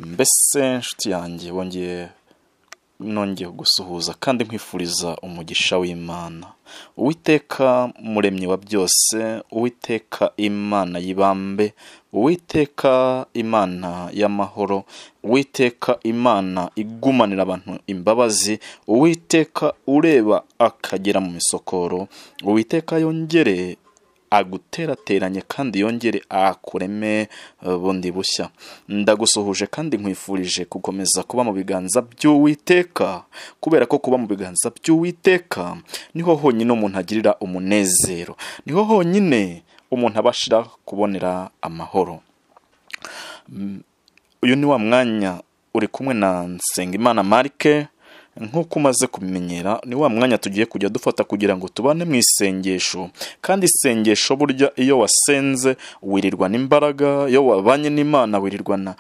Mbese nshuti yanjye, wongeye nongeye gusuhuza kandi nkwifuriza umugisha w'Imana. Uwiteka muremyi wa byose, Uwiteka Imana y'ibambe, Uwiteka Imana y'amahoro, Uwiteka Imana igumanira abantu imbabazi, Uwiteka ureba akagera mu misokoro, Uwiteka yongere aguterateranye kandi yongere akureme bundi bushya. Ndagusuhuje kandi nkwifurije gukomeza kuba mu biganza by'Uwiteka, kubera ko kuba mu biganza by'Uwiteka niho honyine umuntu agirira umunezero, niho honyine umuntu abashira kubonera amahoro. Uyu ni wa mwanya uri kumwe na Nsengimana Marike. Nk'uko umaze kubimenyera, ni wa mwanya tugiye kujya dufata kugira ngo tubane mu isengesho. Kandi isengesho burya iyo wasenze wirirwana imbaraga, iyo wabanye n'Imana wirirwana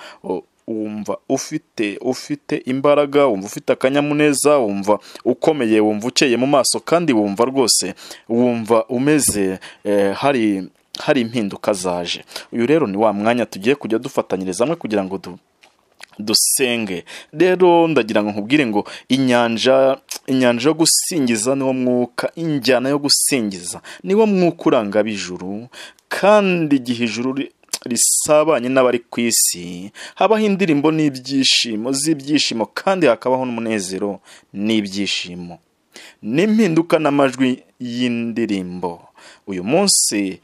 wumva ufite imbaraga, wumva ufite akanyamuneza, wumva ukomeye, wumva ukeye mu maso, kandi wumva rwose wumva umeze hari impinduka zaje. Uyu rero ni wa mwanya tugiye kujya dufatanyiriza hamwe kugira ngo dusenge. Rero ndagira ngo nkubwire ngo inyanja yo gusingiza niwo mwuka, injyana yo gusingiza niwo mwuka uranga ab'ijuru. Kandi igihe ijuru risabanye n'abari ku isi, habaho indirimbo n'ibyishimo z'ibyishimo, kandi hakabaho n'umunezero n'ibyishimo n'impinduka n'amajwi y'indirimbo. Uyu munsi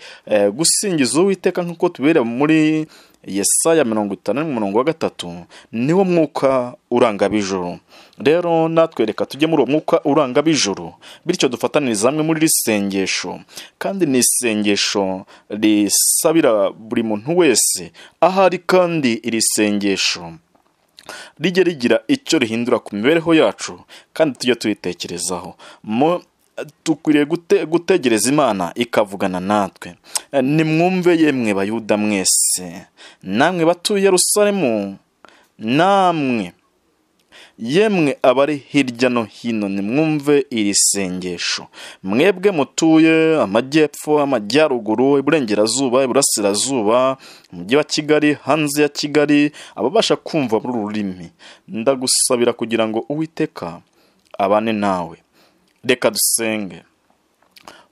gusingiza Uwiteka nk'uko tubera muri Yesaya 53 niwo mwuka uranga ab'ijuru. Rero natwe reka tujye muri uwo mwuka uranga ab'ijuru, bityo dufataniriza hamwe muri iri sengesho. Kandi ni isengesho risabira buri muntu wese ahari, kandi iri sengesho rijye rigira icyo rihindura ku mibereho yacu, kandi tujye turitekerezaho. Dukwiriye gutegereza Imana ikavugana natwe. Nimwumve yemwe Bayuda mwese, namwe batuye Yerusalemu, namwe yemwe abari hirya no hino, nimwumve iri sengesho. Mwebwe mutuye amajyepfo, amajyaruguru, iburengerazuba, iburasirazuba, umujyi wa Kigali, hanze ya Kigali, ababasha kumva muri uru rurimi, ndagusabira kugira ngo Uwiteka abane nawe. Reka dusenge.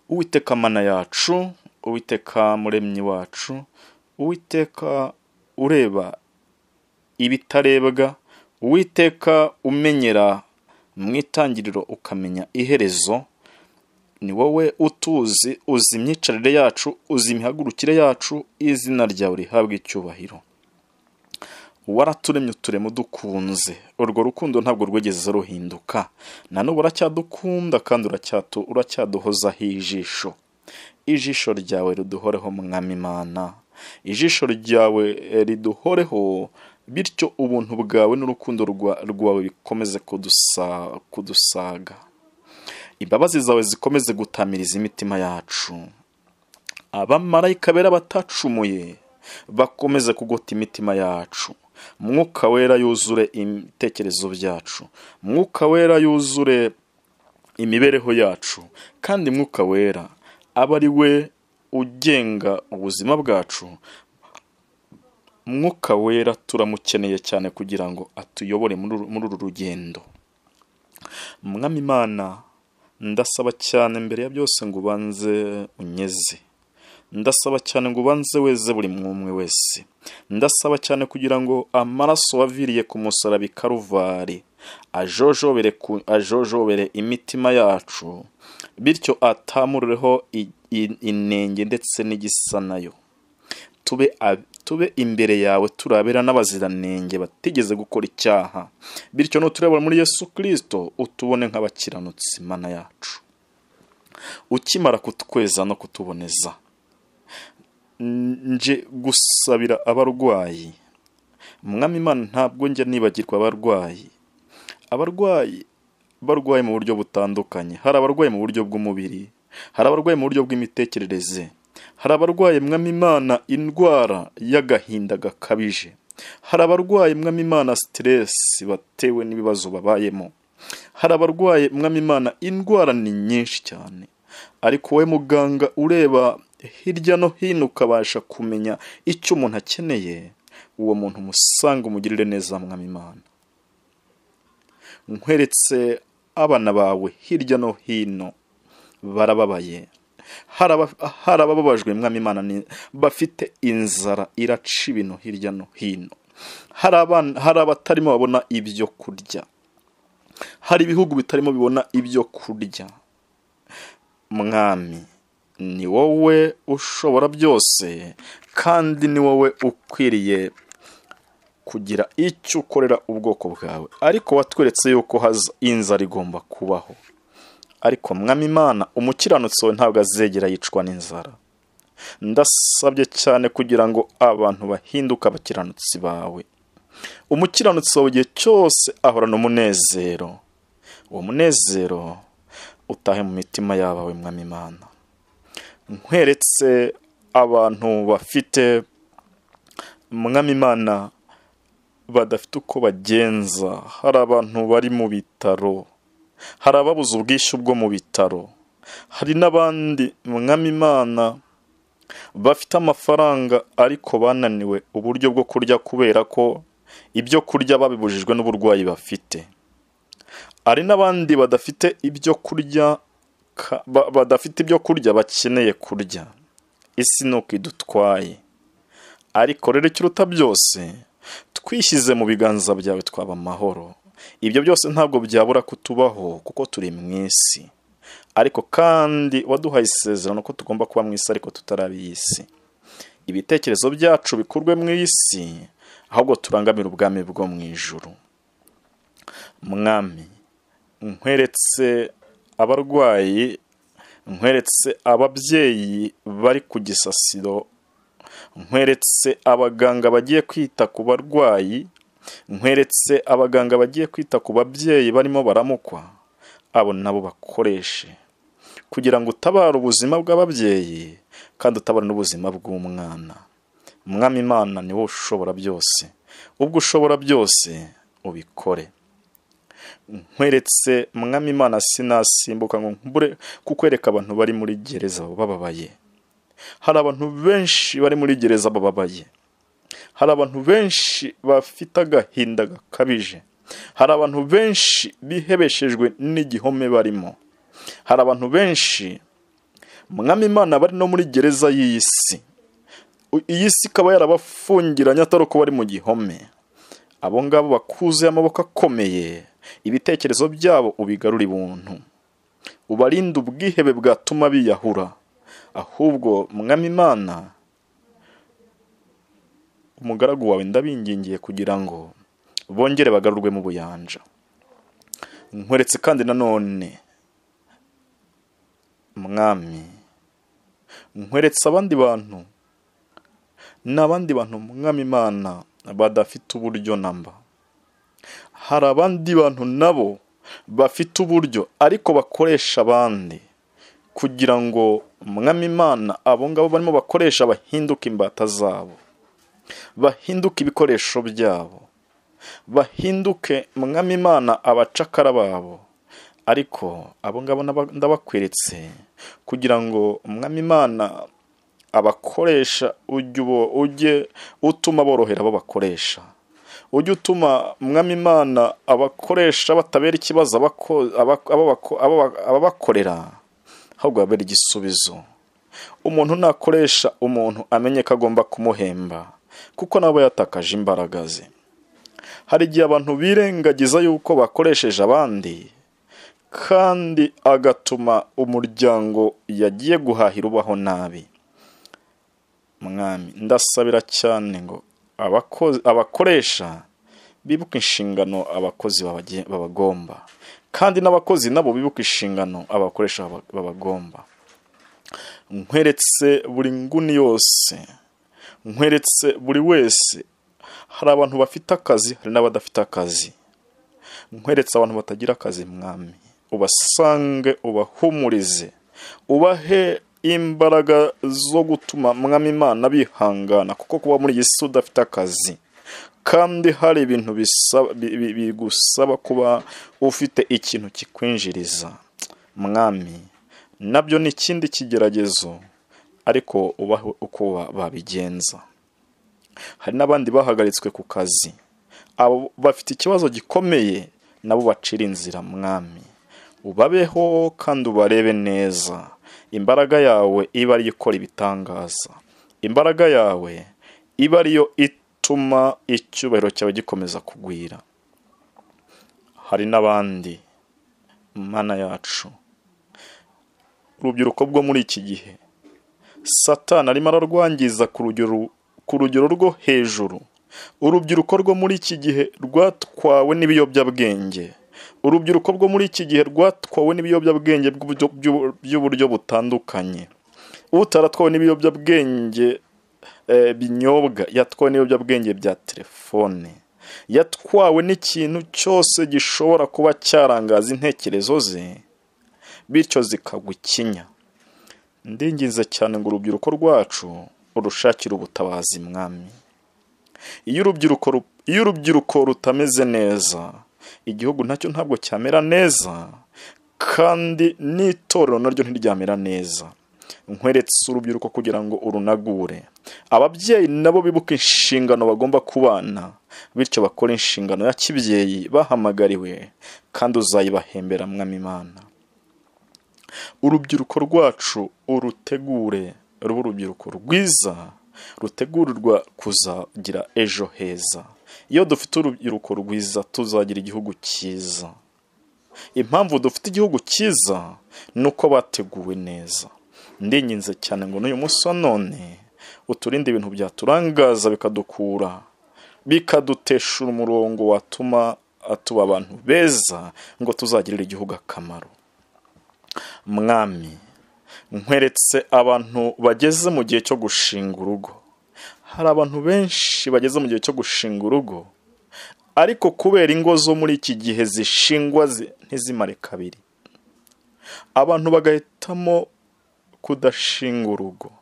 Uwiteka Mana yacu, Uwiteka muremyi wacu, Uwiteka ureba ibitarebwa, Uwiteka umenyera mu itangiriro ukamenya iherezo, ni wowe utuzi, uzi imyicarire yacu, uzi imihagurukire yacu, izina ryawe rihabwe icyubahiro. Waraturemye uturema udukunze, urwo rukundo ntabwo rwigeze ruhinduka, na n'ubu uracyadukunda kandi uracyaduhozaho ijisho. Ijisho ryawe riduhoreho Mwami Imana, ijisho ryawe riduhoreho, bityo ubuntu bwawe n'urukundo rwawe bikomeze kudusaga. Imbabazi zawe zikomeze gutamiriza imitima yacu. Abamarayika bera batacumuye bakomeze kugota imitima yacu. Mwuka wera yuzure ibitekerezo byacu, Mwuka wera yuzure imibereho yacu, kandi Mwuka wera aba ari we ugenga ubuzima bwacu. Mwuka wera turamukeneye cyane kugira ngo atuyobore muri uru rugendo. Mwami Imana, ndasaba cyane mbere ya byose ngo ubanze unyeze. Ndasaba cyane ngo ubanze weze buri mwumwe wese. Ndasaba cyane kugira ngo amaraso waviriye ku musaraba i Karuvari ajojobere imitima yacu, bityo atamurureho inenge ndetse n'igisa nayo. Tube imbere yawe turabera n'abaziranenge batigeze gukora icyaha, bityo nuturebera muri Yesu Kristo utubone nk'abakiranutsi. Mana yacu, ukimara kutweza no kutuboneza, nje gusabira abarwayi. Mwami Imana, ntabwo njya nibagirwa abarwayi. Abarwayi barwaye mu buryo butandukanye. Hari abarwaye mu buryo bw'umubiri, hari abarwaye mu buryo bw'imitekerereze, hari abarwaye Mwami Imana indwara y'agahinda gakabije, hari abarwaye Mwami Imana stress batewe n'ibibazo babayemo, hari abarwaye Mwami Imana indwara ni nyinshi cyane. Ariko wowe muganga ureba hirya no hino ukabasha kumenya icyo umuntu akeneye, Uwo muntu umusanga umugirire neza, Mwami Imana. Nkweretse abana bawe hirya no hino barababaye, hari abababajwe, Mwami Imana, bafite inzara iraca ibintu hirya no hino, hari abatarimo babona ibyo kurya, hari ibihugu bitarimo bibona ibyo kurya. Mwami, ni wowe ushobora byose, kandi ni wowe ukwiriye kugira icyo ukorera ubwoko bwawe. Ariko watweretse yuko inzara igomba kubaho. Ariko Mwami Imana, umukiranutsi wawe ntabwo azegera yicwa n'inzara. Ndasabye cyane kugira ngo abantu bahinduke abakiranutsi bawe. Umukiranutsi wawe igihe cyose ahorana umunezero. Uwo munezero utahe mu mitima yabawe, Mwami Imana. Nkweretse abantu bafite, Mwami Imana, badafite uko bagenza. Hari abantu bari mu bitaro, hari ababuze ubwishyu bwo mu bitaro, hari n'abandi, Mwami Imana, bafite amafaranga ariko bananiwe uburyo bwo kurya kubera ko ibyo kurya babibujijwe n'uburwayi bafite. Hari n'abandi badafite ibyo kurya, badafite ibyo kurya bakeneye kurya. Isi nuko idutwaye. Ariko rero ikiruta byose, twishyize mu biganza byawe twaba amahoro. Ibyo byose ntabwo byabura kutubaho kuko turi mu isi. Ariko kandi waduhaye isezerano ko tugomba kuba mu isi ariko tutari isi. Ibitekerezo byacu bikurwe mu isi, ahubwo turangamira ubwami bwo mu ijuru. Mwami, nkweretse abarwayi, nkweretse ababyeyi bari ku gisasiro, nkweretse abaganga bagiye kwita ku barwayi, nkweretse abaganga bagiye kwita ku babyeyi barimo baramukwa. Abo nabo bakoreshe kugira ngo utabare ubuzima bw'ababyeyi kandi utabare n'ubuzima bw'umwana. Mwami Imana, ni wowe ushobora byose, ubwo ushobora byose ubikore. Nkweretse, Mwami Imana, sinasimbuka ngo nkubure kukwereka abantu bari muri gereza bababaye. Hari abantu benshi bari muri gereza bababaye, hari abantu benshi bafite agahinda gakabije, hari abantu benshi bihebeshejwe n'igihome barimo, hari abantu benshi, Mwami Imana, bari no muri gereza y'iyi si. Iyi si ikaba yarabafungiranye atari uko bari mu gihome. Abo ngabo bakuzuye amaboko akomeye, ibitekerezo byabo ubigarura ibuntu, ubarinde ubwihebe bwatuma biyahura. Ahubwo, Mwami Imana, umugaragu wawe ndabingingiye kugira ngo bongere bagarurwe mu buyanja. Nkweretse kandi nanone, Mwami, nkweretse abandi bantu n'abandi bantu, Mwami Imana, badafite uburyo namba. Hari abandi bantu nabo bafite uburyo ariko bakoresha abandi kugira ngo, Mwami Imana, abo ngabo barimo bakoresha bahinduke imbata zabo, bahinduke ibikoresho byabo, bahinduke, Mwami Imana, abacakara babo. Ariko abo ngabo ndabakweretse kugira ngo, Mwami Imana, abakoresha ujye utuma borohera abo bakoresha, ujye utuma, Mwami Imana, abakoresha batabera ikibazo ababakorera, ahubwo babera igisubizo. Umuntu nakoresha umuntu amenye ko agomba kumuhemba, kuko nabo yatakaje imbaraga ze. Hari igihe abantu birengagiza yuko bakoresheje abandi, kandi agatuma umuryango yagiye guhahira ubaho nabi. Mwami, ndasabira cyane ngo abakoresha bibuke inshingano abakozi babagomba, kandi n'abakozi nabo bibuke inshingano abakoresha babagomba. Nkweretse buri nguni yose, nkweretse buri wese. Hari abantu bafite akazi, hari n'abadafite akazi. Nkweretse abantu batagira akazi, Mwami, ubasange, ubahumurize, ubahe imbaraga zo gutuma, Mwami Imana, bihangana, kuko kuba muri iyi si udafite akazi kandi hari ibintu bigusaba kuba ufite ikintu kikwinjiriza, Mwami, nabyo ni ikindi kigeragezo, ariko ubahe uko babigenza. Hari n'abandi bahagaritswe ku kazi, abo bafite ikibazo gikomeye, nabo bacira inzira Mwami. Ubabeho kandi ubarebe neza. Imbaraga yawe iba ariyo ikora ibitangaza, imbaraga yawe iba ariyo ituma icyubahiro cyawe gikomeza kugwira. Hari n'abandi, Mana yacu, urubyiruko rwo muri iki gihe Satani arimo ararwangiza ku rugero rwo hejuru. Urubyiruko rwo muri iki gihe rwatwawe n'ibiyobyabwenge. Urubyiruko rwo muri iki gihe rwatwawe n'ibiyobyabwenge by'uburyo butandukanye. Utaratwawe n'ibiyobyabwenge binyobwa, yatwawe n'ibiyobyabwenge bya telefone, yatwawe n'ikintu cyose gishobora kuba cyarangaza intekerezo ze, bityo zikagwa ikinya. Ndinginze cyane ngo urubyiruko rwacu urushakire ubutabazi Mwami. Iyo urubyiruko rutameze neza, igihugu nacyo ntabwo cyamera neza, kandi n'itorero naryo ntiryamera neza. Nkweretse urubyiruko kugira ngo urunagure. Ababyeyi nabo bibuka inshingano bagomba kubana, bityo bakora inshingano ya kibyeyi bahamagariwe, kandi uzayibahembera Mwami Imana. Urubyiruko rwacu urutegure rube urubyiruko rwiza, rutegurirwa kuzagira ejo heza. Iyo dufite urubyiruko rwiza tuzagira igihugu cyiza. Impamvu dufite igihugu cyiza ni uko bateguwe neza. Ndinginze cyane ngo n'uyu munsi wa none uturinde ibintu byaturangaza bikadukura, bikadutesha umurongo watuma tuba abantu beza, ngo tuzagirire igihugu akamaro. Mwami, nkweretse abantu bageze mu gihe cyo gushinga urugo. Hari abantu benshi bageze mu gihe cyo gushinga urugo, ariko kubera ingo zo muri iki gihe zishingwa ntizimare kabiri, abantu bagahitamo kudashinga urugo,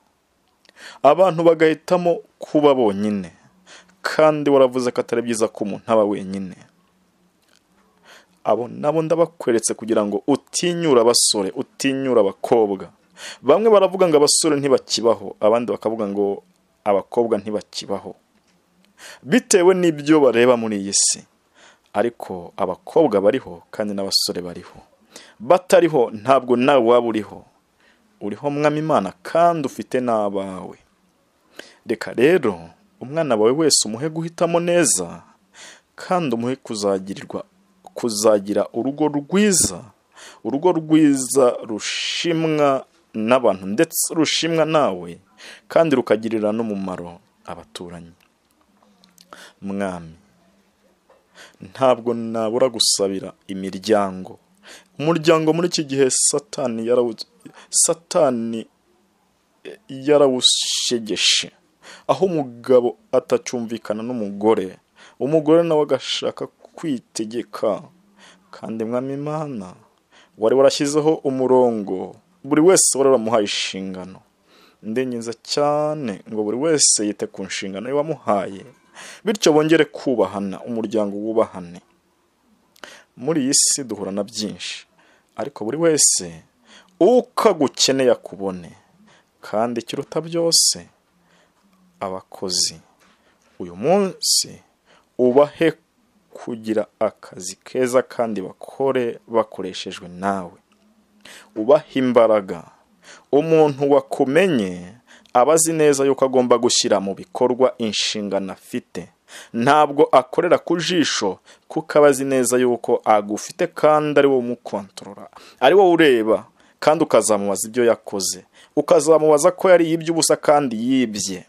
abantu bagahitamo kuba bonyine. Kandi waravuze ko atari byiza ko umuntu aba wenyine. Abo nabo ndabakweretse kugira ngo utinyura abasore, utinyura abakobwa. Bamwe baravuga ngo abasore ntibakibaho, abandi bakavuga ngo abakobwa ntibakibaho, bitewe n'ibyo bareba muri iyi si. Ariko abakobwa bariho kandi n'abasore bariho. Batariho ntabwo nawe waba uriho. Uriho Mwami Imana, kandi ufite n'abawe. Reka rero umwana wawe wese umuhe guhitamo neza, kandi umuhe kuzagira urugo rwiza, urugo rwiza rushimwa n'abantu ndetse rushimwa nawe, kandi rukagirira n'umumaro abaturanyi. Mwami, ntabwo nabura gusabira imiryango. Umuryango muri iki gihe Satani yarawushegeshe, aho umugabo atacyumvikana n'umugore, umugore nawe agashaka kwitegeka. Kandi Mwami Imana, wari warashyizeho umurongo, buri wese wari waramuhaye inshingano. Ndinginze cyane ngo buri wese yite ku nshingano ye wamuhaye, bityo bongere kubahana, umuryango wubahane. Muri iyi si duhura na byinshi, ariko buri wese uko agukeneye akubone. Kandi ikiruta byose, abakozi uyu munsi ubahe kugira akazi keza kandi bakore bakoreshejwe nawe. Ubahe imbaraga. Umuntu wakumenye aba azi neza yuko agomba gushyira mu bikorwa inshingano afite. Ntabwo akorera ku jisho, kuko aba azi neza yuko agufite kandi ari wowe umukontorora, ari wowe ureba, kandi ukazamubaza ibyo yakoze, ukazamubaza ko yari yibye ubusa kandi yibye.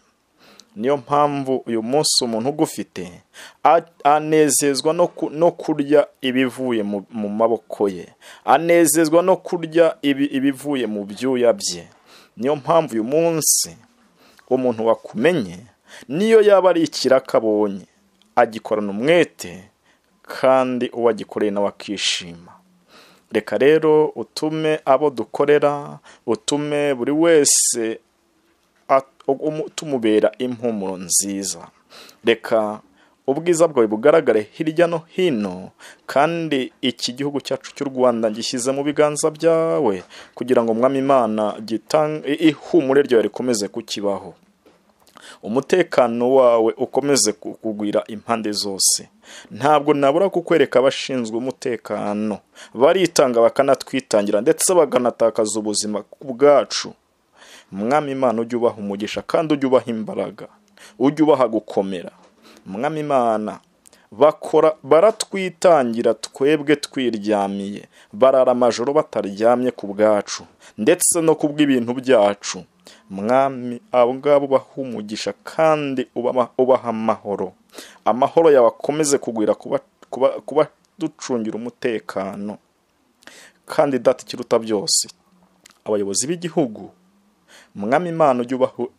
Niyo mpamvu uyu munsi umuntu ugufite anezezwa no kurya ibivuye mu maboko ye, anezezwa no kurya ibivuye mu byuya bye. Niyo mpamvu uyu munsi umuntu wakumenye, niyo yaba ari ikiraka abonye, agikorana umwete, kandi uwo agikoreye nawe akishima. Reka rero utume abo dukorera, utume buri wese tumubera impumuro nziza. Reka ubwiza bwawe bugaragare hirya no hino, kandi iki gihugu cyacu cy'u Rwanda gishyize mu biganza byawe, kugira ngo Mwami Imana ihumure ryawe rikomeze kukibaho. Umutekano wawe ukomeze kugwira impande zose. Ntabwo nabura kukwereka abashinzwe umutekano baritanga bakanatwitangira ndetse bakanatakaza ubuzima bwacu. Mwami Imana, ujye ubaha umugisha kandi ujye ubaha imbaraga, ujye ubaha gukomera. Mwami Imana, bakora baratwitangira twebwe twiryamiye, barara amajoro bataryamye ku bwacu ndetse no ku bw'ibintu byacu. Mwami, abo ngabo ubaha umugisha kandi ubaha amahoro. Amahoro yawe akomeze kugwira kuba ducungira umutekano. Kandi Data ikiruta byose, abayobozi b'igihugu, Mwami Imana,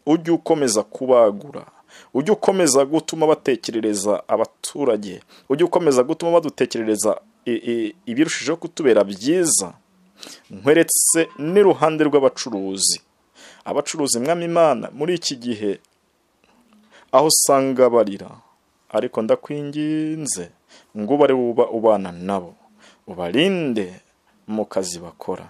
ujye ukomeza kubagura, ujye ukomeza gutuma batekerereza abaturage, ujye ukomeza gutuma badutekerereza ibirushijeho kutubera byiza. Nkweretse n'iruhande rw'abacuruzi, abacuruzi Mwami Imana, muri iki gihe aho usanga barira, ariko ndakwinginze ngo ube ari wowe ubana nabo, ubarinde mu kazi bakora.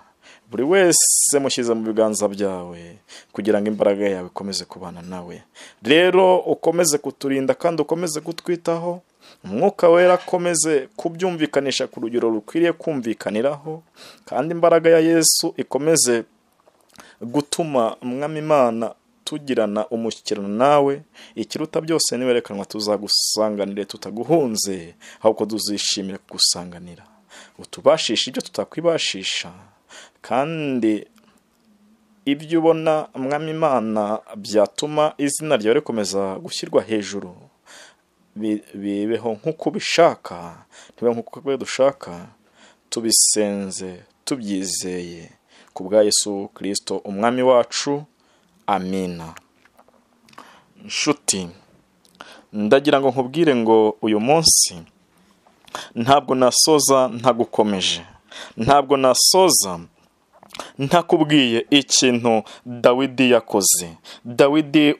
Buri wese mushyize mu biganza byawe kugira ngo imbaraga yawe ikomeze kubana nawe. Rero ukomeze kuturinda kandi ukomeze kutwitaho. Umwuka Wera akomeze kubyumvikanisha ku rugero rukwiriye kumvikaniraho, kandi imbaraga ya Yesu ikomeze gutuma Mwami Imana tugirana umushyikirano nawe. Ikiruta byose niwerekanwa tuzagusanganire tutaguhunze, ahubwo tuzishimire kugusanganira. Utubashisha ibyo tutakwibashisha, kandi ibyo ubona Mwami Imana byatuma izina ryawe rikomeza gushyirwa hejuru, bibeho nk'uko ubishaka, ntibibe nk'uko dushaka. Tubisenze tubyizeye ku bwa Yesu Kristo umwami wacu, amina. Nshuti, ndagira ngo nkubwire ngo uyu munsi ntabwo nasoza ntagukomeje, ntabwo nasoza ntakubwiye ikintu Dawidi yakoze. Dawidi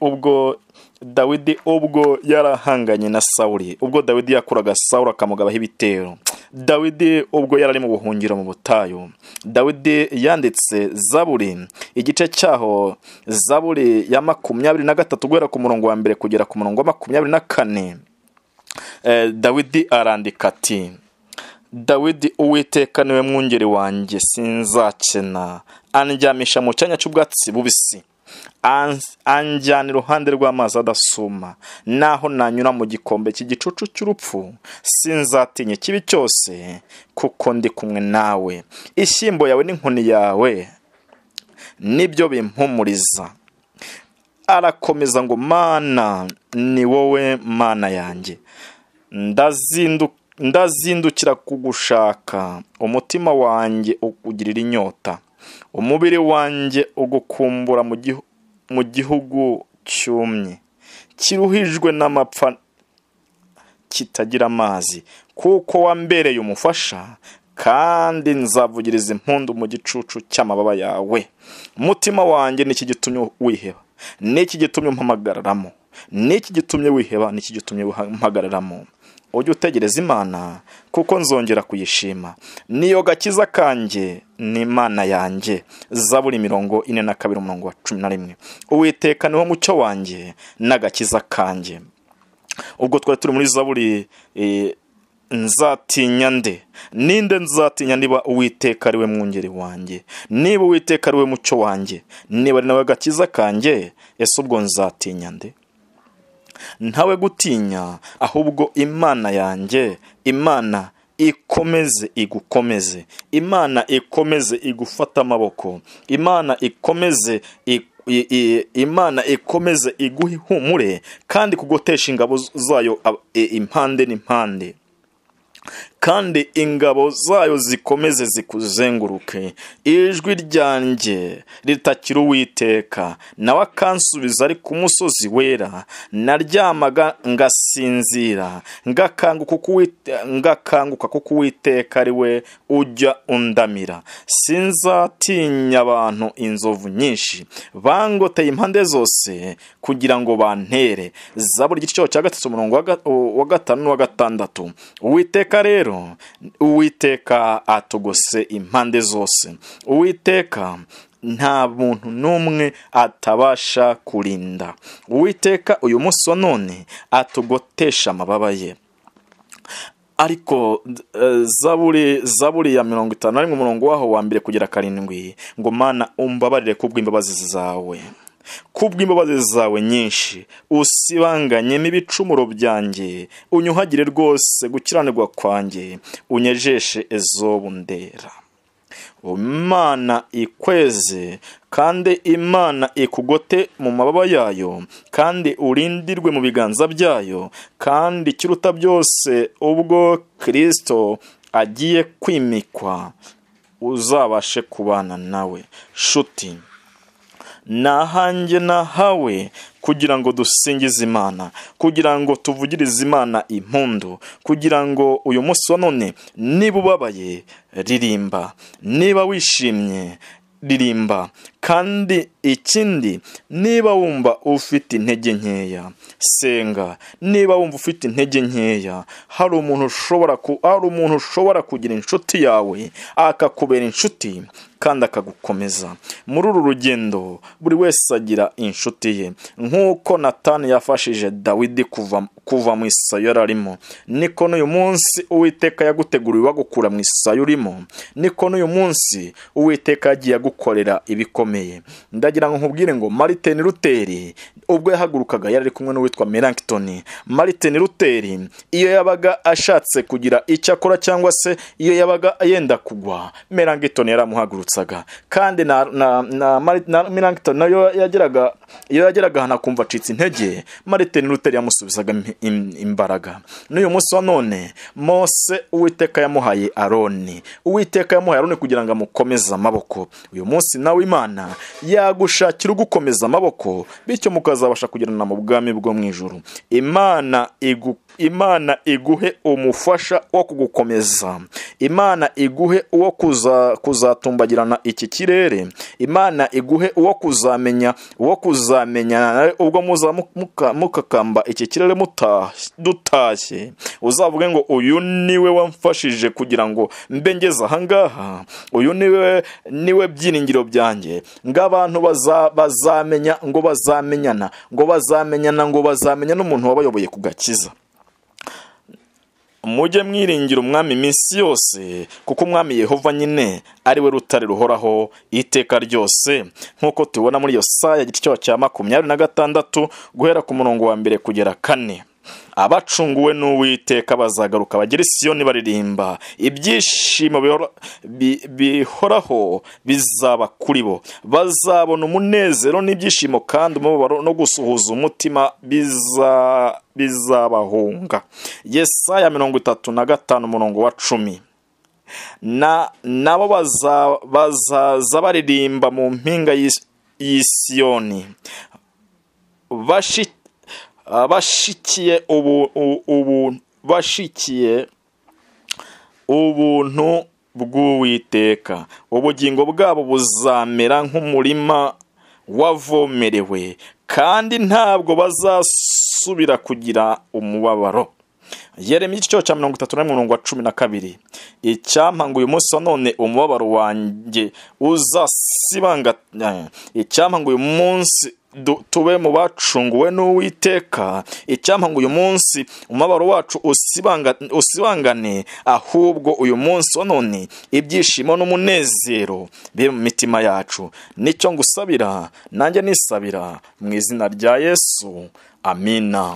ubwo yarahanganye na Sawuli, ubwo Dawidi yakuraga Sawuli akamugabaho ibitero, Dawidi ubwo yarari mu buhungiro mu butayu, Dawidi yanditse Zaburi, igice cyaho Zaburi ya 23 guhera ku murongo wa 1 kugera ku murongo wa 24. Dawidi arandika ati: Dawidi, Uwiteka niwe mwungeri wanjye, sinzakena. Andyamisha mu cyanya cy'ubwatsi bubisi, anjyana iruhande rw'amazi adasuma. Naho nanyura mu gikombe cy'igicucu cy'urupfu, sinzatinya ikibi cyose, kuko ndi kumwe nawe. Ishyimbo yawe n'inkoni yawe nibyo bimpumuriza. Arakomeza ngo: Mana, ni wowe Mana yanjye, ndazindukira kugushaka. Umutima wanjye ukugirira inyota, umubiri wanjye ugukumbura mu gihugu cyumye, kiruhijwe n'amapfa, kitagira amazi. Kuko wambereye umufasha, kandi nzavugiriza impundu mu gicucu cy'amababa yawe. Umutima wanjye, niki gitumye wiheba? Niki gitumye umpamagararamo? Niki gitumye wiheba? Niki gitumye umpagararamo? Ujye utegereza Imana, kuko nzongera kuyishima. Niyo gakiza kanjye, ni Imana yanjye. Zaburi 42 umurongo wa 11. Uwiteka niwo mucyo wanjye n'agakiza kanjye. Ubwo twari turi muri Zaburi, nzatinya nde? Ninde nzatinya niba Uwiteka ari we mwungeri wanjye? Niba Uwiteka ari we mucyo wanjye, niba ari nawe gakiza kanjye, ese ubwo nzatinya nde? Ntawe gutinya, ahubwo Imana yanjye, Imana ikomeze igukomeze, Imana ikomeze igufata amaboko, Imana ikomeze Imana ikomeze iguhe ihumure, kandi kugotesha ingabo zayo impande n'impande, kandi ingabo zayo zikomeze zikuzenguruke. Ijwi ryanjye ritakira Uwiteka, nawe akansubiza ari ku musozi wera. Naryamaga ngasinzira, ngakanguka kuko Uwiteka ari we ujya undamira. Sinzatinya abantu inzovu nyinshi bangoteye impande zose kugira ngo bantere. Zaburi igice cya 3 umurongo wa 5 n'uwa 6. Uwiteka rero, Uwiteka atugose impande zose. Uwiteka nta muntu n'umwe atabasha kurinda. Uwiteka uyu munsi wa none atugotesha amababa ye. Ariko Zaburi ya 51 umurongo waho wa 1 kugera 7 ngo Mana umbabarire kubw'imbabazi zawe, kubw'imbabazi zawe nyinshi, usibanganye n'ibicumuro byanjye, unyuhagire rwose gukiranirwa kwanjye, unyejeshe ezobu ndera. Imana ikweze kandi Imana ikugote mu mababa yayo, kandi urindirwe mu biganza byayo, kandi kiruta byose ubwo Kristo agiye kwimikwa uzabashe kubana nawe. Shuti, nahanjye nahawe kugira ngo dusingize Imana, kugira ngo tuvugirize Imana impundu, kugira ngo uyu munsi wa none niba ubabaye ririmba, niba wishimye ririmba, kandi ikindi niba wumva ufite intege nkeya senga, niba wumva ufite intege nkeya hari umuntu ushobora kugira inshuti yawe akakubera inshuti kandi akagukomeza. Muri uru rugendo buri wese agira inshuti ye. Nk'uko Natani yafashije Dawidi kuva mu isayo yararimo, niko n'uyu munsi Uwiteka yaguteguriye wagukura mu isayo urimo, niko n'uyu munsi Uwiteka yagiye agukorera ibikomeye. Ndagira ngo nkubwire ngo Martin Luther ubwo yahagurukaga yari kumwe n'uwitwa Melanchthon. Martin Luther iyo yabaga ashatse kugira icyo akora cyangwa se iyo yabaga yenda kugwa, Melanchthon yaramuhagurutsaga. Kandi na Melanchthon nayo yageraga, iyo yageraga hana kumva acitse intege, Martin Luther yamusubizaga imbaraga. N'uyu munsi wa none Mose Uwiteka yamuhaye Aroni, Uwiteka yamuhaye Aroni kugira ngo amukomeze amaboko. Uyu munsi nawe Imana yagushakira ugukomeza amaboko, bityo mukazabasha kugirana mu bwami bwo mu ijuru. Imana iguhe umufasha wo kugukomeza, Imana iguhe uwo kuzatumbagirana iki kirere, Imana iguhe uwo kuzamenya ubwo muza mukakamba iki kirere dutashye, uzavuge ngo uyu niwe wamfashije kugira ngo mbe ngeze aha ngaha, uyu niwe byiringiro byanjye. Ng'abantu bazamenya ngo bazamenyana, ngo bazamenyana, ngo bazamenya n'umuntu wabayoboye kugakiza. Mujye mwiringira umwami iminsi yose, kuko umwami Yehova nyine ari we rutare ruhoraho iteka ryose, nk'uko tubona muri Yesaya igice cya 26 guhera ku murongo wa 1 kugera 4. Abacunguwe n'Uwiteka bazagaruka bagera i Siyoni baririmba, ibyishimo bihoraho bizaba kuri bo, bazabona umunezero n'ibyishimo, kandi umubabaro no gusuhuza umutima bizabahunga. Yesaya 35 umurongo wa 10. Nabo bazaza baririmba mu mpinga y'Isiyoni, bashikiye ubuntu bw'Uwiteka. Ubugingo bwabo buzamera nk'umurima wavomerewe, kandi ntabwo bazasubira kugira umubabaro. Yeremiya igice cya 31 umurongo wa 12. Icyampa ngo uyu munsi wa none umubabaro wanjye uzasibanga, icyampa ngo uyu munsi tube mu bacunguwe n'Uwiteka, icyampa ngo uyu munsi umubabaro wacu usibangane, ahubwo uyu munsi wa none ibyishimo n'umunezero bibe mu mitima yacu. Nicyo ngusabira nanjye nisabira mu izina rya Yesu, amina.